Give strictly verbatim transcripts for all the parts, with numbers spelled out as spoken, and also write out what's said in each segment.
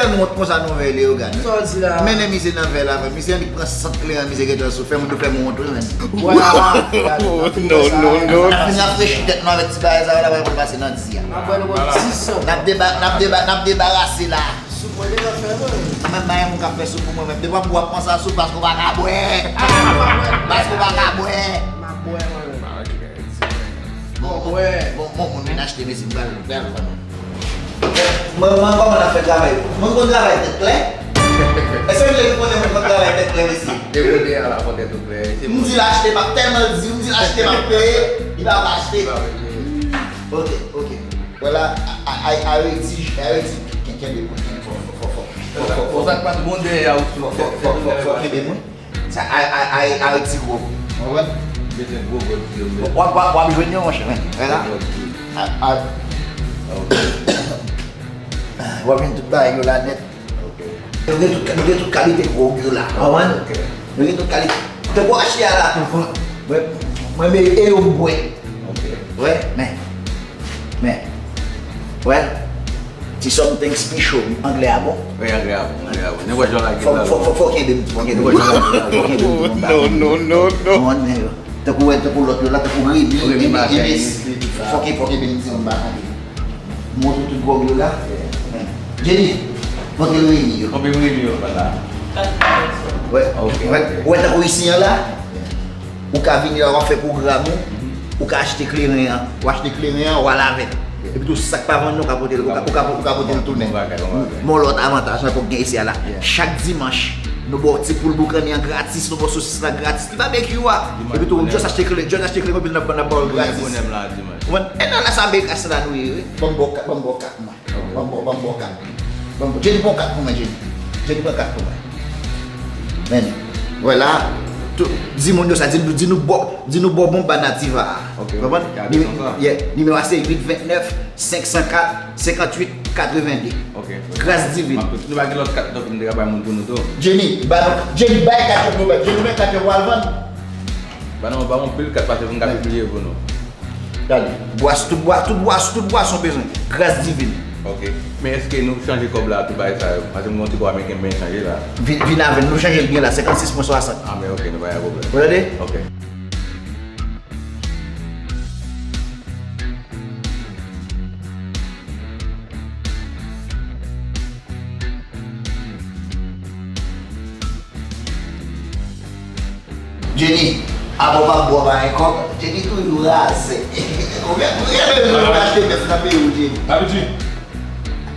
Fè m wont konsa non, vè Leyogàn. Sa w di la? Mennen misye nan vè la, vre. Misye annik pran sant kleren, misye gentan sou. Fè moun tou fè m wont, wi, menn. Wè, non, non, non. N ap vin rafrechi tèt nou avèk ti bagay sa yo la, pou n pase nan di a. N ap bwè nou bon ti sant. N ap deba, n ap deba, n ap debarase la. Soup mwen deja fè, mwen. Mwen menm, pa gen moun k ap fè soup pou mwen menm. Depi w ap bwè, w ap panse a soup paske w pa ka bwè. Paske w pa ka bwè. M ap bwè, mwen menm. Bon, bon, bon, bon, moun vin achte, mesye, m pral, m pral vann. Mwen, mwen, kòman n ap fè travay? Mwen konn travay tèt klè? Èske m te konnen mwen konn travay tèt klè, mesye? Depi kote a la, fò tèt ou klè. M di l achte, m ap tèlman di, m di l achte, m ap peye, li pa vle achte. Ok, ok. Vwala, a, a, a, areti, areti, kenbe mwen, fò, fò, fò, fò, fò, fò, fò, fò, fò, fò, fò, fò, fò, fò, kenbe mwen. Sa, a, a, a, a, ti gwo. Ou konprann? Bezwen gwo gwo pou yo mete. W ap, w ap, w ap jwenn yo, monchè, men. Wè la. A, a. W ap jwenn tout bagay yo la nèt. Nou gen tout, nou gen tout kalite gwòg yo la. Ou konprann? Nou gen tout kalite. Tankou achte a la tou, mwen, mwen, mwen, e yo m bwè. Wè, men. Men. Wè. Ti something special, anglè a bon. Wi, anglè a bon, anglè a bon. Nenpòt jan w lage l la. Fò, fò, fò, fò kenbe m, fò kenbe m. Nenpòt jan w lage l la, fò kenbe m. Non, non, non, non. Ou konprann, men yo. Tankou wè, tankou lòt yo la, tankou Remy, Remy Martin, fò kenbe, fò kenbe m, ti m pa konprann. Montre tout gwòg yo la. Jenny, montre l Remy yo. Konbyen Remy yo pa la? Wè, wè, wè tankou isi an la. Ou ka vini la, w ap fè pwogram ou, ou ka achte kleren an, ou achte kleren an, ou al avè l. Epi tou, sa k pa vann nan, ou ka pote l, ou ka, ou ka, ou ka pote l tounen. Bon bagay, bon bagay. Men yon lòt avantaj ankò k gen isi a la. Chak dimanch, nou ba w ti poul boukannen an gratis, nou ba w sosis la gratis, ti babekyou a. Epi tou, just achte kleren, just achte kleren, epi n ap, n ap ba w l gratis. Ou konn, e nan la sa, Vegas la nou ye, wi. Ban m ba w kat, ban m ba w kat mwen. Ban m ba w, ban m ba w kat. Ban m ba w, Jenny, pran kat pou mwen, Jenny. Jenny, pran kat pou mwen. Men, wè la, tou, di moun yo sa, di, di nou ba w, di nou ba w bonba Nativa a. Konprann? Nimewo a se uit vennèf, senk san kat, senkannwit, katrevende. Gras divin. Nou pa gen lòt kat non pou nou te ka bay moun pou nou tou. Jenny, ba nou, Jenny, bay kat yo pou nou, Jenny, men kat yo pou al vann. Ba nou, ba nou anpil kat, paske pou nou ka pibliye pou nou. Gade, bwas, tout bwa, tout bwas, tout bwason bezwen. Gras divin. Ok. Men èske nou chanje kòb la, tout bagay sa yo? Paske m gen yon ti kòb ameriken m benyen chanje la. Vin, vin avè n, nou chanje l byen la, senkannsis pwen swasant. Ah, men ok, nou pa gen pwoblèm. Ou tande? Ok. Jenny, apa w pa bwè w pa gen kòb? Jenny toujou raze. Ou gen, ou gen bezwen pou achte bèf nan peyi w, Jenny. Abitye.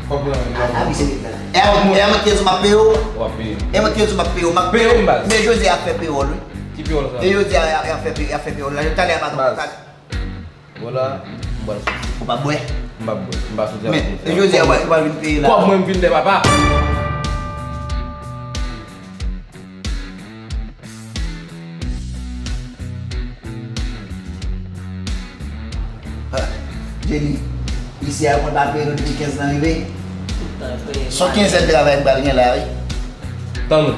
Kòb lan. Abitye. E a mwen ki di w m ap peye w? W ap peye m. E mwen ki di w m ap peye w? M ap peye w, baz. Men Jose ap fè peyòl, wi. Ki peyòl sa? E Jose a, a, a fè peye, a fè peyòl la. Talè a pa gen. Baz. Vwala, m pral soti. Ou pa bwè? M p ap bwè. M pa soti avèk moun sa. Men, jodi a, ou pa vin peye la. Kòb mwen m vin dèyè papa. Ha, Jenny, isi a, mwen pa peye nou depi kenz lan rive. Se yon kenzèn travay m pral gen la, wi. Tann ou.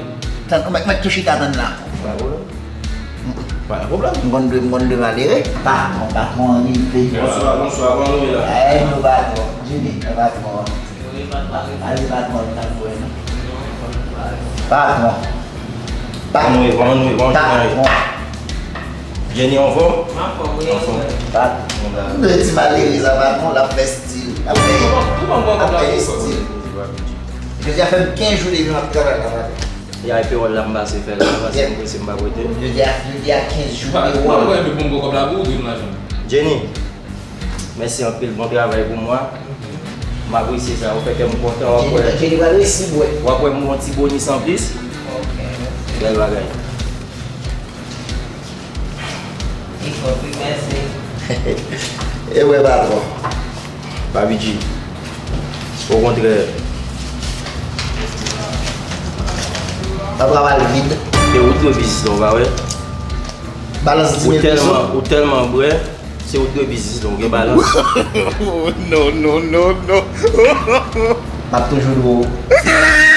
Tann ou, mèt, mèt tou chita tann la. Pa pwoblèm. Pa pwoblèm. M konn dwe, m konn dwe malere. Patwon, patwon an rive. Bonswa, bonswa, kòman nou ye la? Èy, nou patwon. Jimmy, nou patwon. Ale patwon, nou t ap jwenn. Patwon. Patwon. Kòman nou ye, kòman nou ye, kòman nou ye? Patwon. Jenny anfòm? M anfòm, wi. Anfòm. Patwon. M dwe di malere sa, patwon, l ap fè stil. L ap fè, l ap fè stil. Jodi a fè m kenz jou depi m ap travay la maten. Ya, e pewòl la m pase fè la, paske m prese m pa prete. Jodi a, jodi a kenz jou pewòl. Mwen mwen pou m pran kòb la pou ou, ou gen lajan. Jenny, mèsi anpil, bon travay pou mwa. M apresye sa, ou fè kè m kontan, w ap wè. Jenny, Jenny pral resi bwè. W ap wè m gon ti bonis anplis. Bèl bagay. Li fò wi, mèsi. E wè patwon. Papi G. Okontrè. Sa pral vid. E ou dwe biznis la, ou pa wè? Balans di mil peso. Ou tèlman, ou tèlman bwè, se ou dwe biznis la, ou gen balans. Non, non, non, non. M ap toujou dwe w.